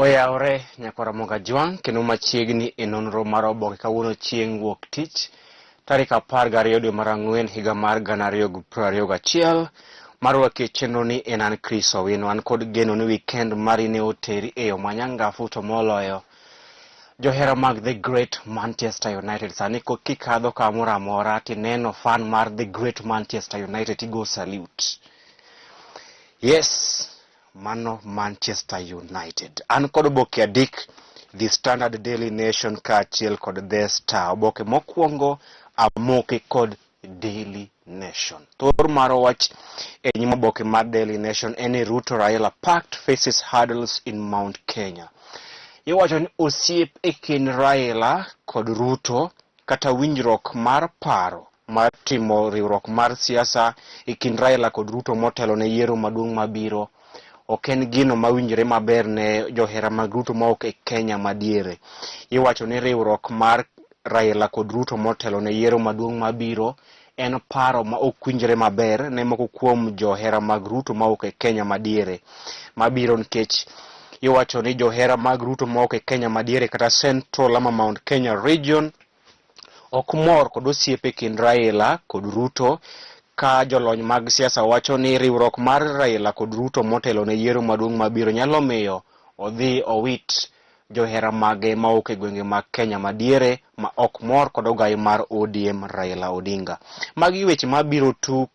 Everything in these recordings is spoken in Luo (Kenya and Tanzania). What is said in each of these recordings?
Oyawore nyakwar Ramogi Ajwang' kendo machiegni e nonro mar oboke kawuono chieng' wuok tich tarik 12 dwe mar ang'wen higa mar 2021 marwaki e chenro ni en an Chris Owino. An kod geno ni weekend mari ne oteri e yo manyangafu to moloyo johera mag The Great Manchester United sani kikadho kamoro amora tineno fan mar The Great Manchester United tigo salute. Yes, mano Manchester United. An kod oboke adek, The Standard, Daily Nation kaachiel kod The Star. Oboke mokwongo amoke kod Daily Nation. Thor mar wach e nyim oboke mar Daily Nation en ni Ruto Raila pact faces hurdles in Mount Kenya. Iwacho ni osiep e kind Raila kod Ruto kata winjruok mar paro mar timo riwruok mar siasa e kind Raila kod Ruto motelo ne yiero maduong' mabiro ok en gino mawinjore maber ne johera mag Ruto mawuok e Kenya madiere. Iwacho ni riwruok mar Raila kod Ruto motelo ne yiero maduong' mabiro en paro ma ok winjre maber ne moko kuom johera mag Ruto mawuok e Kenya madiere mabiro nikech iwacho ni johera mag Ruto mawuok e Kenya madiere kata Central ama Mount Kenya region ok mor kod osiep e kind Raila kod Ruto ka jolony mag siasa wacho ni riwruok mar Raila kod Ruto motelo ne yiero maduong' mabiro nyalo miyo odhi owit johera mage mawuok e gwenge mag Kenya madiere ma ok mor kod ogai mar ODM Raila Odinga. Magi weche mabiro tuk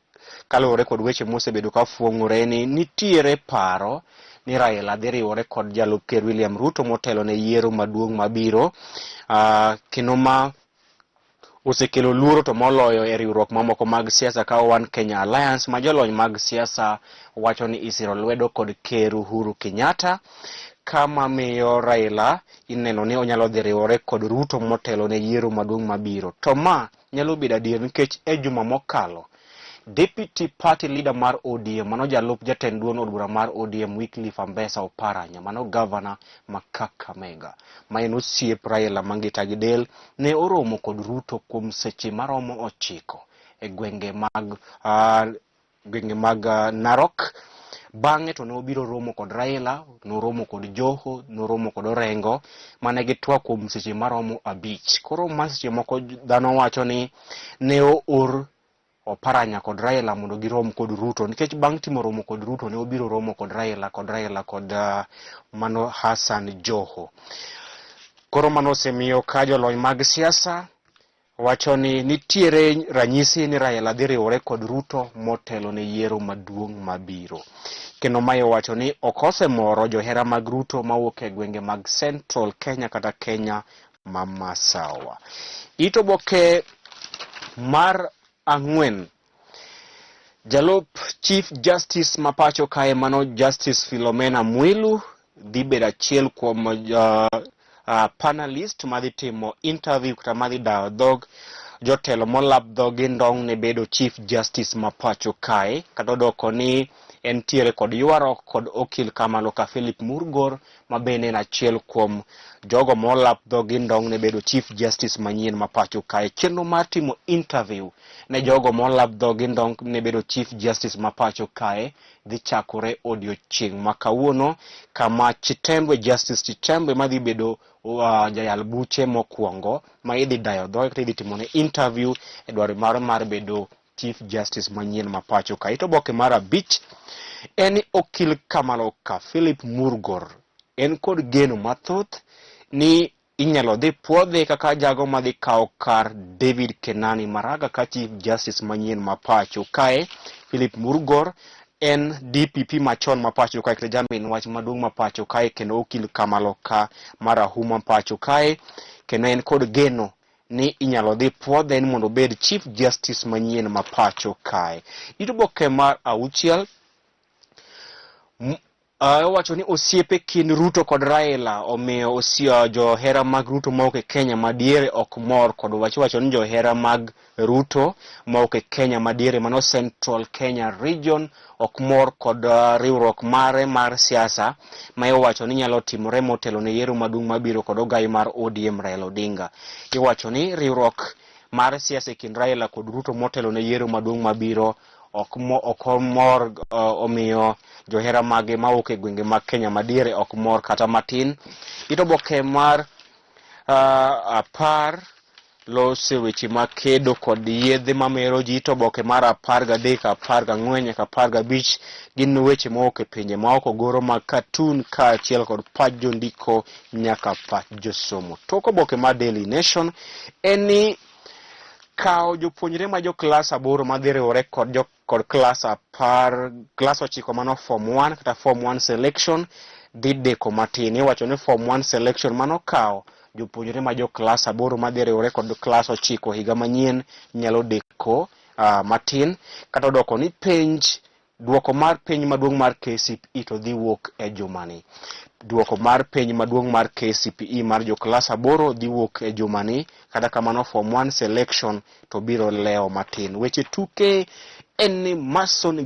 kaluwore kod weche mosebedo ka fuong'ore ni nitiere paro ni Raila dhi riwore kod jalup ker William Ruto motelo ne yiero maduong' mabiro kendo ma osekelo luoro to moloyo e riwruok mamoko mag siasa ka One Kenya Alliance ma jolony mag siasa wacho ni isiro lwedo kod ker Uhuru Kenyatta kama miyo Raila ineno ni onyalo dhi riwore kod Ruto motelo ne yiero maduong' mabiro. To ma nyalo bedo adier nikech e juma mokalo Deputy Party Leader mar ODM mano jalup jatend duond od bura mar ODM Wycliffe Ambesa Oparanya mano gavana ma Kakamega ma en osiep Raila mangita gi del ne oromo kod Ruto kuom seche maromo 9 e gwenge mag gwenge mag Narok. Bang'e to ne obiro romo kod Raila, noromo kod Joho, noromo kod Orengo mane gitwak kuom seche maromo 5. Koro ma seche moko dhano wacho ni ne oor Oparanya kod Raila mondo girom kod Ruto nikech bang' timo romo kod Ruto ne obiro romo kod Raila kod Raila kod mano Hassan Joho. Koro mano osemiyo ka jolony mag siasa wacho ni nitiere ranyisi ni Raila dhi riwore kod Ruto motelo ne yiero maduong' mabiro. Kendo mae wacho ni ok osemoro johera mag Ruto mawuok e gwenge mag Central Kenya kata Kenya ma masawa. It oboke mar ang'wen jalup Chief Justice ma pacho kae mano Justice Philomena Mwilu dhi bedo achiel kuom panelist madhi timo interview kata madhi dayo dhog jotelo molap dhogi ndong' ne bedo Chief Justice ma pacho kae kata odoko ni entiere kod ywaruok kod okil Kamaloka Philip Murgor ma bende en achiel kuom jogo molap dhogi ndong' ne bedo Chief Justice manyien ma pacho kae. Chenro mar timo interview ne jogo molap dhogi ndong' ne bedo Chief Justice ma pacho kae dhi chakore odiochieng' ma kawuono kama Chitembwe, Justice Chitembwe madhi bedo jayal buche mokwongo ma idhi dayo dhoge kata idhi timone interview e dwaro mar bedo Chief Justice manyien ma pacho kae. To oboke mar 5 en ni okil Kamaloka Philip Murgor en kod geno mathoth ni inyalo dhi puodhe kaka jago madhi kawo kar David Kenani Maraga ka Chief Justice manyien ma pacho kae. Philip Murgor en DPP machon ma pacho kae kata jamin wach maduong' ma pacho kae kendo okil Kamaloka marahuma pacho kae kendo en kod geno ni inyalo dhi puodhe ni mondo obed Chief Justice manyien ma pacho kae. It oboke mar 6 owacho ni osiepe kind Ruto kod Raila omiyo johera mag Ruto mawuok e Kenya madiere ok mor kod wach. Iwacho ni johera mag Ruto mawuok e Kenya madiere mano Central Kenya Region ok mor kod riwruok mare mar siasa ma iwacho ni nyalo timore motelo ne yiero maduong' mabiro kod ogai mar ODM Raila Odinga. Iwacho ni riwruok mar siasa e kind Raila kod Ruto motelo ne yiero maduong' mabiro Ok ok omor omiyo johera mage mawuok e gwenge mag Kenya madiere ok mor kata matin. It oboke mar 10 lose weche mag kedo kod yedhe mamero ji to oboke mar 13, 14 nyaka 15 gin weche mowuok e pinje maoko, goro mag katun kaachiel kod pach jondiko nyaka pach josomo. Tok oboke mar Daily Nation en ni kawo jopuonjre ma jo klas 8 madhi riwore kod jo kod klas 10, klas 9 mano form 1 kata form 1 selection dhi deko matin. Iwacho ni form 1 selection mano kawo jopuonjre ma jo klas 8 madhi riwore kod klas 9 higa manyien nyalo deko matin, kata odoko ni penj duoko mar penj maduong' mar KCPE to dhi wuok e jumani. Duoko mar penj maduong' mar KCPE mar jo klas 8 dhi wuok e jumani, kata kamano form 1 selection to biro lewo matin. Weche tuke en ni Mason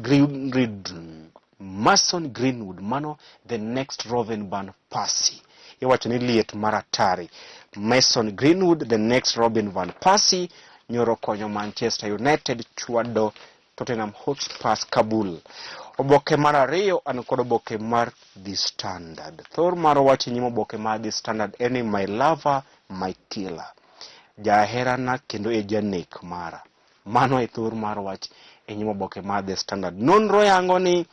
Greenwood mano the next Robin van Persie. Iwacho ni liet mar atari. Mason Greenwood the next Robin van Persie nyoro konyo Manchester United chwado Tottenham Hotspur Kabul. Oboke mar 2 an kod oboke mar The Standard. Thor mar wach nyim oboke mar The Standard en ni my lover, my killer. Jaherana kendo e janek mara. Mano e thor mar wach e nyim oboke mar The Standard. Nonro yango ni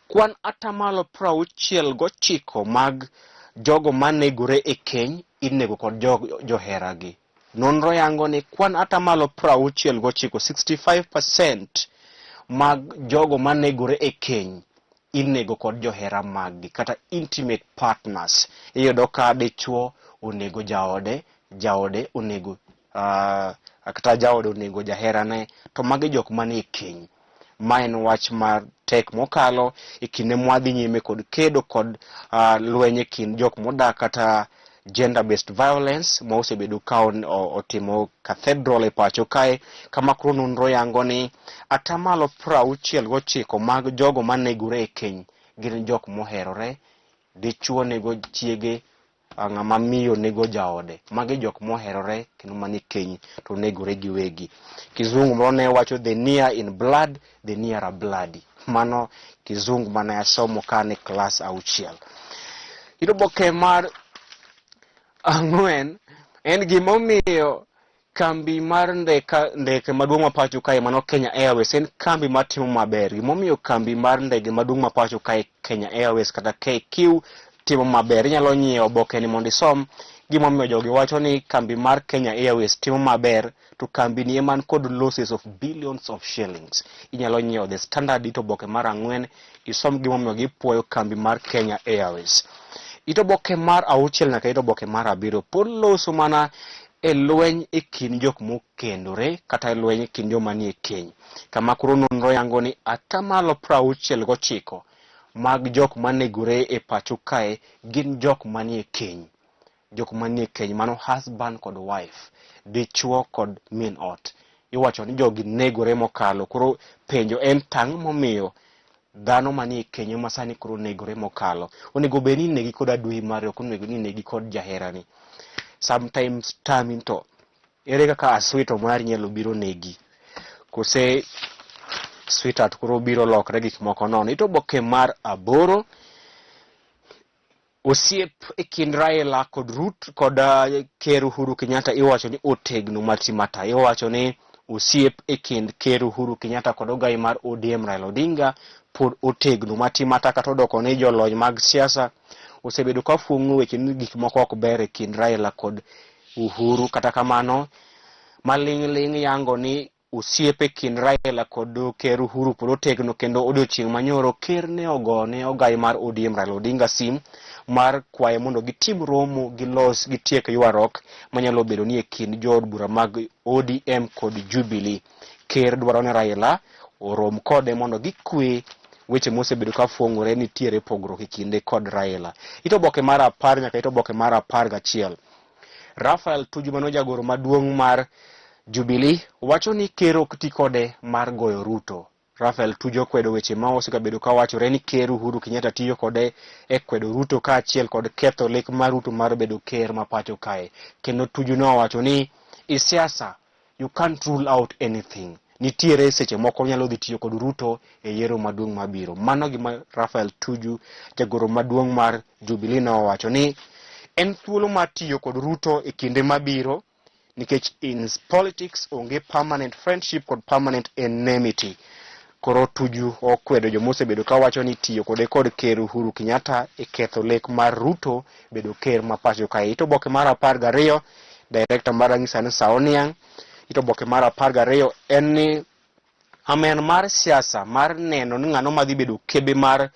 kwan atamalo 69 mag jogo manegore e keny inego kod joheragi. Nonro yango ni kwan atamalo 69, 65% mag jogo manegore e keny inego kod johera maggi kata intimate partners. Iyudo ka dichuo onego jaode, jaode onego kata jaode onego jaherane, to magi jok manie keny. Ma en wach mar tek mokalo e kinde mwadhi nyime kod kedo kod lweny e kind jok modak kata gender based violence ma osebedo ka otimo cathedral e pacho kae, kama koro nonro yango ni atamalo 69 mag jogo manegore e keny gin jok moherore. Dichuo nego chiege, ng'ama miyo nego jaode. Magi jok moherore kendo manie keny to negore giwegi. Kizungu moro ne wacho the near in blood, the nearer bloody. Mano kizungu mane asomo ka an e klas 6. Oboke mar 4 en gimomiyo kambi mar ndeke maduong' ma pacho kae mano Kenya Airways en kambi matimo maber. Gimomiyo kambi mar ndege maduong' ma pacho kae Kenya Airways kata KQ timo maber. Inyalo nyiewo oboke ni mondo isom gimomiyo jogi wacho ni kambi mar Kenya Airways timo maber to kambi ni eman kod losses of billions of shillings. Inyalo nyiewo The Standard ito oboke mar 4 isom gimomiyo gipuoyo kambi mar Kenya Airways. Ito oboke mar 6 nyaka ito oboke mar 7 pod loso mana e lweny e kind jok mokendore kata e lweny e kind joma nie keny, kama koro nonro yango ni atamalo 69 mag jok manegore e pacho kae gin jok manie keny. Jok manie keny mano husband kod wife, dichuo kod min ot. Iwacho ni jogi negore mokalo. Koro penjo en tang' momiyo dhano manie keny ma sani koro negore mokalo. Onego bed ni inegi kod adui mari, ok onego ni inegi kod jaherani. Sometimes tami to ere kaka aswito mari nyalo biro negi, kose sweetheart koro biro lokre gik moko nono. Ito oboke mar 8 osiep e kind Raila kod Ruto kod Ker Uhuru Kenyatta iwacho ni otegno matimata. Iwacho ni osiep e kind Ker Uhuru Kenyatta kod ogai mar ODM Raila Odinga pod otegno matimata, kata odoko ni jolony mag siasa osebedo ka fuong'o weche ni gik moko ok ber e kind Raila kod Uhuru. Kata kamano maling'ling' yango ni osiep e kind Raila kod Ker Uhuru pod otegno, kendo odiochieng' manyoro ker ne ogone ogai mar ODM Raila Odinga sim mar kwaye mondo gitim romo gilos gitiek ywaruok manyalo bedo ni e kind jood bura mag ODM kod Jubilee. Ker dwaro ni Raila orom kode mondo gikwe weche mosebedo ka fuong'ore nitiere pogruok e kinde kod Raila. Ito oboke mar 10 nyaka ito oboke mar 11. Raphael Tuju mano jagoro maduong' mar Jubilee wacho ni ker ok ti kode mar goyo Ruto. Raphael Tuju okwedo weche ma osebedo ka wachore ni ker Uhuru Kenyatta tiyo kode e kwedo Ruto kaachiel kod ketho lek mar Ruto mar bedo ker ma pacho kae. Kendo Tuju nowacho ni i siasa you can't rule out anything. Nitiere seche moko nyalo dhi tiyo kod Ruto e yiero maduong' mabiro. Mano gima Raphael Tuju, jagoro maduong' mar Jubilee nowacho ni en thuolo mar tiyo kod Ruto e kinde mabiro nikech in politics onge permanent friendship kod permanent enmity. Koro Tuju okwedo joma osebedo kawacho ni tiyo kode kod ker Uhuru Kenyatta e ketho lek mar Ruto bedo ker ma pacho kae. Ito oboke mar 12, director mar rang'isa ni Saoniang'. Ito oboke mar 12 en ni amen mar siasa mar neno ni ng'ano madhi bedo kebe mar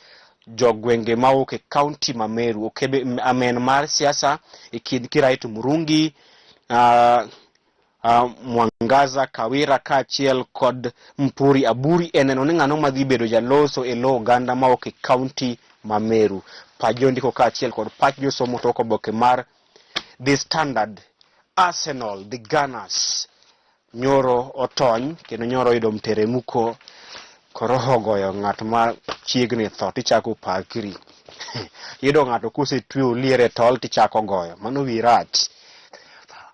jogwenge mawuok e kaunti ma Meru. Okebe amen mar siasa e kind Kiraitu Murungi, Mwangaza Kawira kaachiel kod Mpuri Aburi e neno ni ng'ano madhi bedo jaloso e lo oganda mawuok e kaunti ma Meru. Pach jondiko kaachiel kod pach josomo tok oboke mar The Standard. Arsenal, the Gunners, nyoro otony kendo nyoro oyudo mteremuko koro ogoyo ng'at ma chiegni tho tichako pakri. Yudo ng'ato kosetwe oliere tol tichako goyo, mano wi rach.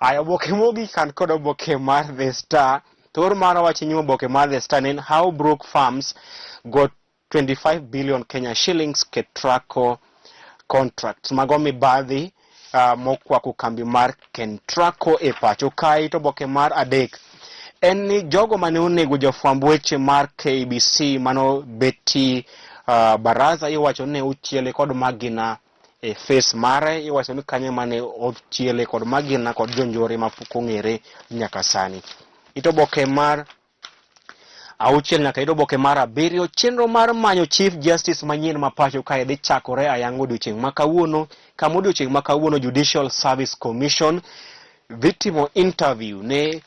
Aya oboke mogik kan kod oboke mar The Star. Thor mar wach nyim oboke mar The Star en How Broke Farms Got 25 Billion Kenya Shillings Ketraco Contracts. Mago mibadhi mokwako kambi mar Kentraco e pacho kae. To oboke mar adek en ni jogo mane onego jafwamb weche mar KBC mano Betty Baraza iwacho ni ochiele kod magina e face mare. Iwacho ni kanyo mane ochiele kod magina kod jonjore mapok ong'ere nyaka sani. Ito oboke mar 6 nyaka ito oboke mar 7, chenro mar manyo Chief Justice manyien ma pacho kae dhi chakore ayanga odiochieng' ma kawuono, kama odiochieng' ma kawuono Judicial Service Commission dhi timo interview ne